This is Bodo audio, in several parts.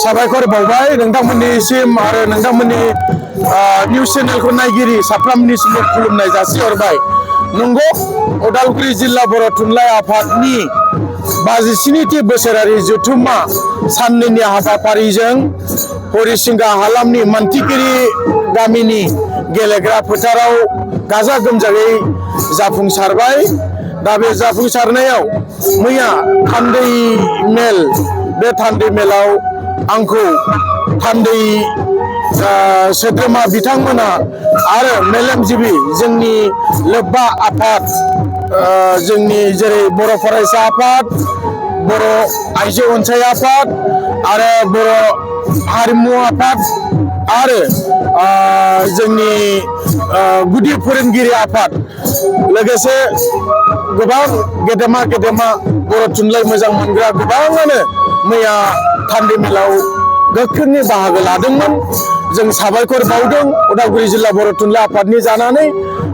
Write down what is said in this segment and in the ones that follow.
साबायखर बावबाय नोंथांमोननिसिम आरो नोंथांमोननि निउज चेनेलखौ नायगिरि साफ्रोमनिसिम खुलुमनाय जासिहरबाय। नंगौ, उदालगुरि जिल्ला बर' थुनलाइ आफादनि 57थि बोसोरारि जथुम्मा साननैनि हाबाफारिजों हरिसिंगा हालामनि मानतिगिरि गामिनि गेलेग्रा फोथाराव गाजा गोमजायै जाफुंसारबाय। दा बे जाफुंसारनायाव मैया थान्दै मेल, बे थान्दै मेलाव आंखौ थान्दै सोद्रोमा बिथांमोना आरो मेलेमजिबि जोंनि लोब्बा आफाद, जोंनि जेरै बर' फरायसा आफाद, बर' आइजो अनसाय आफाद आरो बर' हारिमु आफाद आरो जोंनि गुदि फोरोंगिरि आफाद लोगोसे गोबां गेदेमा बर' थुनलाइ मोजां मोनग्रा गोबाङानो मैया थान्दै मेलाव गोख्रोङै बाहागो लादोंमोन। जों साबायखर बावदों उदालगुरि जिल्ला बर' थुनलाइ आफादनि जानानै,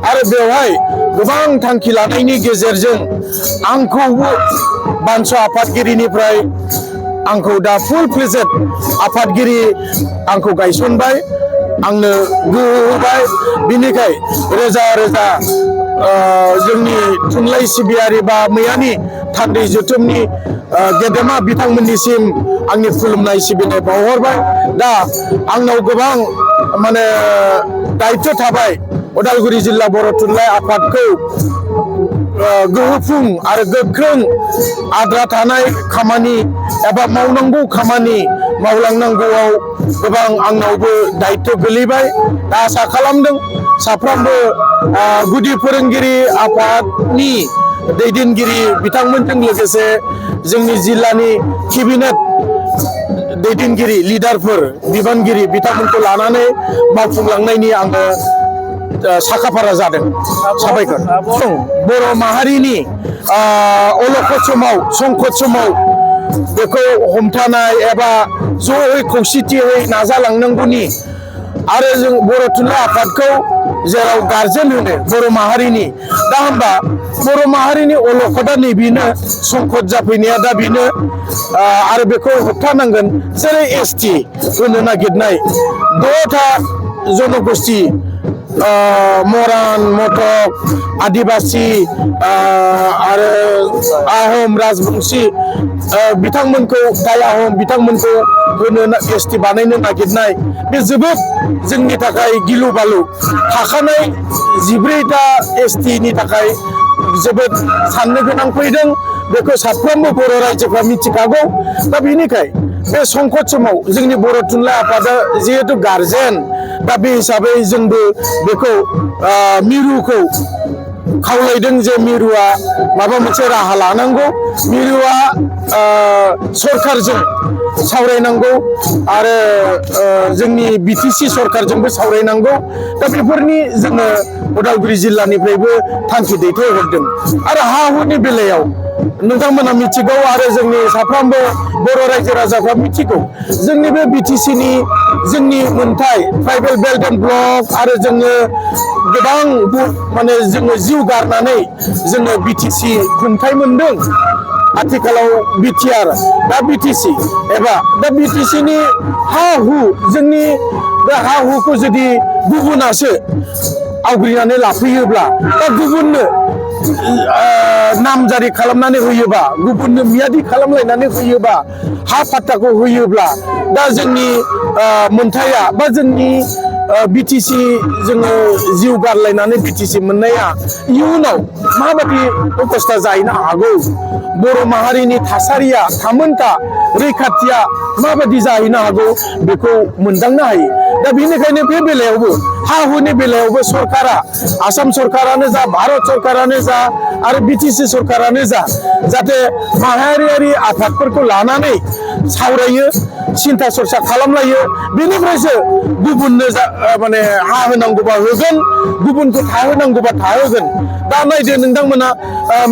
आरो बेवहाय गोबां थांखि लानायनि गेजेरजों आंखौबो बानस' आफादगिरिनिफ्राय आंखौ दा फुल प्लेजेड आफादगिरि आंखौ गायसनबाय, आंनो गोहो होबाय। बिनिखाय रोजा रोजा जोंनि थुनलाइ सिबियारि बा मैयानि थान्दै जथुमनि गेदेमा बिथांमोननिसिम आंनि खुलुमनाय सिबिनाय बावहरबाय। दा आंनाव गोबां दायित्व थाबाय उदालगुरि जिल्ला बर' थुनलाइ आफादखौ गोहोफुं आरो गोख्रों आद्रा थानाय खामानि एबा मावनांगौ खामानि मावलांनांगौआव गोबां आंनावबो दायित्व गोलैबाय। दा आसा खालामदों साफ्रोमबो गुदि फोरोंगिरि आफादनि दैदेनगिरि बिथांमोनजों लोगोसे जोंनि जिल्लानि केबिनेट दैदेनगिरि लिडारफोर बिबानगिरि बिथांमोनखौ लानानै मावफुंलांनायनि आङो साखाफारा जादों। साबायखर। बर' माहारिनि अलखद समाव, संकट समाव बेखौ हमथानाय एबा ज'यै खौसेथियै नाजालांनांगौनि आरो जों बर' थुनलाइ आफादखौ जेराव गारजेन होनो बर' माहारिनि, दा होमबा बर' माहारिनि अलखदा नैबेनो, संकट जाफैनाया दा बेनो, आरो बेखौ होबथानांगोन। जेरै एसटि होनो नागिरनाय 6था जनगोष्ठी, मरान, मटक, आदिबासि आरो आहम राजबंशी बिथांमोनखौ, टाइ आहम बिथांमोनखौ होनो एसटि बानायनो नागिरनाय, बे जोबोद जोंनि थाखाय गिलु बालु। थाखानाय 14टा एसटिनि थाखाय जोबोद साननो गोनां फैदों। बेखौ साफ्रोमबो बर' रायजोफ्रा मिथिखागौ। दा बेनिखाय बे संकट समाव जोंनि बर' थुनलाइ आफादा जिहेतु गारजेन, दा बे हिसाबै जोंबो बेखौ मिरुखौ खावलायदों जे मिरुआ माबा मोनसे राहा लानांगौ। मिरुआ सरकारजों सावरायनांगौ आरो जोंनि बिटिसि सरकारजोंबो सावरायनांगौ। दा बेफोरनि जोङो उदालगुरि जिल्लानिफ्रायबो थांखि दैथायहरदों। आरो हा हुनि बेलायाव नोंथांमोना मिथिगौ आरो जोंनि साफ्रोमबो बर' रायजो राजाफ्रा मिथिगौ, जोंनि बे बिटिसिनि जोंनि मोनथाय ट्राइबेल बेल्ट एन्ड ब्लक आरो जोङो गोबां जोङो जिउ गारनानै जोङो बिटिसि खुंथाय मोनदों। आथिखालाव बिटिआर, दा बिटिसि एबा दा बिटिसिनि हा हु, जोंनि बे हा हुखौ जुदि गुबुनासो आवग्रिनानै लाफैयोब्ला, दा गुबुननो नामजारि खालामनानै होयोबा, गुबुननो मियादि खालामलायनानै होयोबा, हा पाट्टाखौ होयोब्ला, दा जोंनि मोनथाया बा जोंनि बिटिसि जोङो जिउ गारलायनानै बिटिसि मोननाया इयुनाव माबायदि अबस्था जाहैनो हागौ, बर' माहारिनि थासारिया, थामोनथा रैखाथिया माबायदि जाहैनो हागौ, बेखौ मोनदांनो हायो। दा बेनिखायनो बे बेलायावबो, हा हुनि बेलायावबो सरकारा, आसाम सरकारानो जा, भारत सरकारानो जा आरो बिटिसि सरकारानो जा, जाहाथे माहारियारि आफादफोरखौ लानानै सावरायो, सिन्था सरसा खालामलायो। बेनिफ्रायसो गुबुननो हा होनांगौबा होगोन, गुबुनखौ थाहोनांगौबा थाहोगोन। दा नायदो नोंथांमोना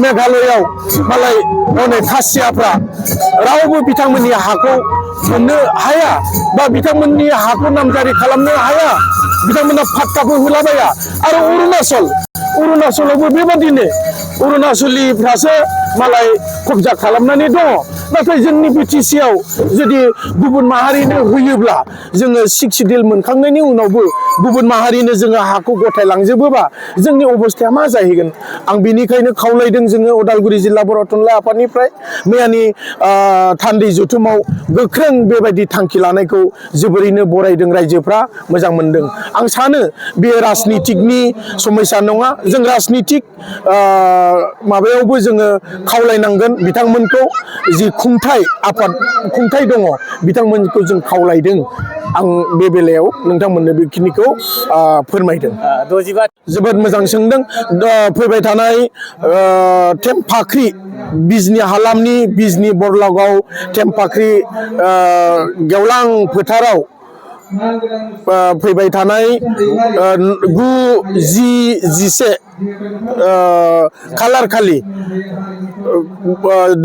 मेघालयआव मालाय हनै खासियाफ्रा रावबो बिथांमोननि हाखौ मोननो हाया बा बिथांमोननि हाखौ नामजारि खालामनो हाया, बिथांमोना पाट्टाबो होलाबाया। आरो अरुणाचलावबो बेबादिनो, अरुणाचलिफ्रासो मालाय कब्जा खालामनानै दङ नाथाय जोंनि BTC आव जुदि गुबुन माहारिनो होयोब्ला जोङो 6 डिल मोनखांनायनि उनावबो गुबुन माहारिनो जोङो हाखौ गथायलांजोबोबा जोंनि अबस्थाया मा जाहैगोन आं बिनिखायनो खावलायदों जोङो उदालगुरि जिल्ला बर' थुनलाइ आफादनिफ्राय मैयानि थान्दै जथुमाव गोख्रों बेबायदि थांखि लानायखौ जोबोरैनो बरायदों रायजोफ्रा मोजां मोनदों आं सानो बेयो राजनितिकनि समस्या नङा जों राजनितिक माबायावबो जोङो खावलायनांगोन बिथांमोनखौ जि खुंथाय आफाद खुंथाय दङ बिथांमोनखौ जों खावलायदों आं बे बेलायाव नोंथांमोननो बेखिनिखौ फोरमायदों जोबोद मोजां सोंदों फैबाय थानाय टेमफाख्रि बिजनी हालामनि बिजनी बरलागाव टेमफाख्रि गेवलां फोथाराव फैबाय थानाय 9-10-11 खालार खालि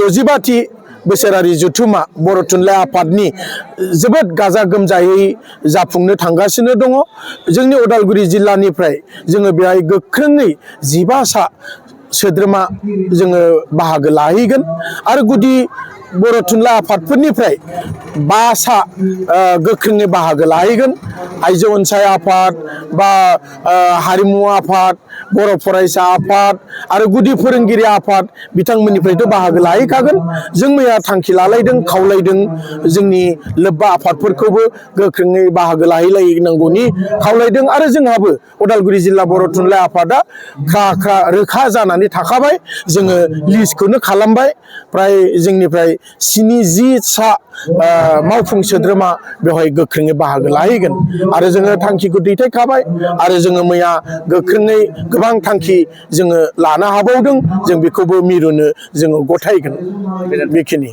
65थि बोसोरारि जथुमा बर' थुनलाइ आफादनि जोबोद गाजा गोमजायै जाफुंनो थांगासिनो दङ जोंनि उदालगुरि जिल्लानिफ्राय जोङो बेहाय गोख्रोङै 15 सोद्रोमा जोङो बाहागो लाहैगोन आरो गुदि बर' थुनलाइ आफादफोरनिफ्राय 5 गोख्रोङै बाहागो लाहैगोन आइजो अनसाय आफाद बा हारिमु आफाद बर' फरायसा आफाद आरो गुदि फोरोंगिरि आफाद बिथांमोननिफ्रायथ' बाहागो लाहैखागोन जों मैया थांखि लालायदों खावलायदों जोंनि लोब्बा आफादफोरखौबो गोख्रोङै बाहागो लाहैलायनांगौनि खावलायदों आरो जोंहाबो उदालगुरि जिल्ला बर' थुनलाइ आफादा रोखा जानानै थाखाबाय जोङो लिस्टखौनो खालामबाय प्राय जोंनिफ्राय 70 मावफुं सोद्रोमा बेवहाय गोख्रोङै बाहागो लाहैगोन आरो जोङो थांखिखौ दैथायखाबाय आरो जोङो मैया गोख्रोङै गोबां थांखि जोङो लानो हाबावदों जों बेखौबो मिरुनो जोङो गथायगोन बेखिनि